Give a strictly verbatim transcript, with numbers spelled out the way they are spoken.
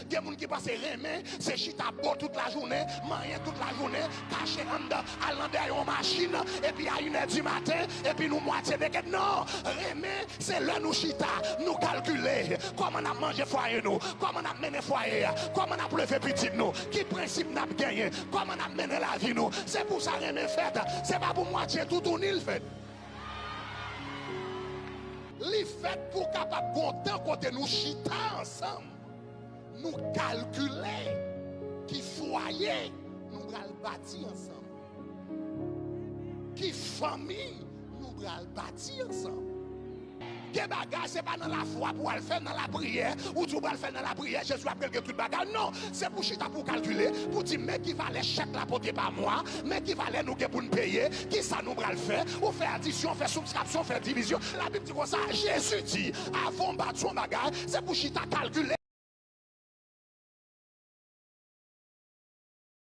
Gen moun ki panse renmen se chita bo tout lajounen, manyen tout lajounen, kache anndan, al nan dèyè yon machin, epi a inè di maten, epi nou mwatye neked. Non! Renmen se lè nou chita, nou kalkile kòman n ap manje fwaye nou, kòman n ap mennen fwaye a, kòman n ap leve pitit nou, ki prensip n ap genyen, kòman n ap mennen lavi nou. Se pou sa renmen fèt, se pa pou mwatye toutouni l fèt. Li fèt pou kapab gon tan kote nou chita ansanm, nou kalkile ki fwaye nou pral bati ansanm, ki fanmi nou pral bati ansanm. Gen bagay, se pa nan lafwa pou w al fè, nan lapriyè, ou di w pral fè nan lapriyè, Jezi ap regle tout bagay. Non, se pou chita pou w kalkile, pou di, men ki valè chèk la pote pa mwa, men ki valè nou gen pou n peye, ki sa nou pral fè, ou fè adisyon, fè sibtraksyon, fè divizyon. Labib di konsa, Jezi di, avan w bati yon bagay, se pou chita kalkile.